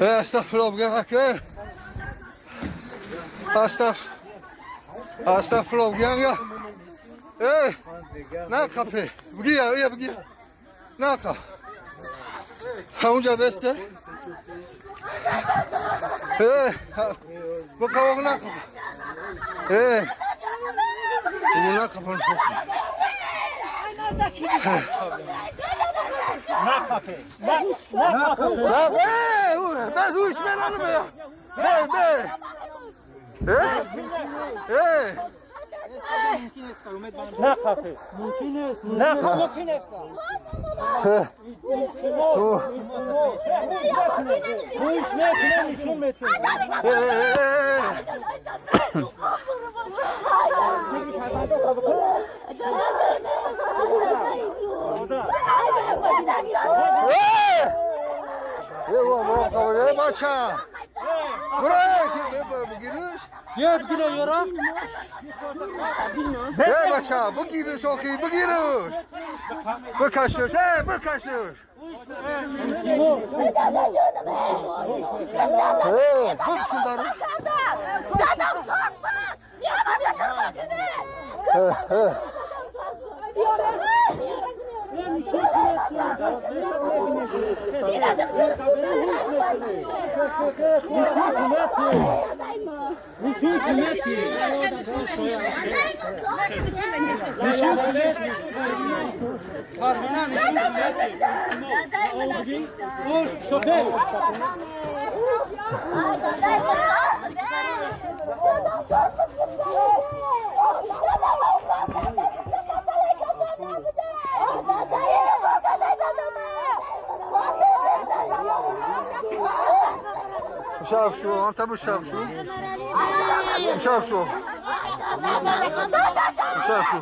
استغفر الله. استغفر الله. ايه ناقه بقية ايه بقية ناقه اونجا بسته ايه بقى ناقه ايه ناقه بنشوف ناقه ناقه ايه بس وش من انا بيه بيه ايه ناقه ناقه ممكن است یه بگیره یارا ای بچه بگیرش آخی بگیرش بکشش ای بکشش ای بکشون دارو مش شو انت مش شايف شو مش شايف شو مش شايف شو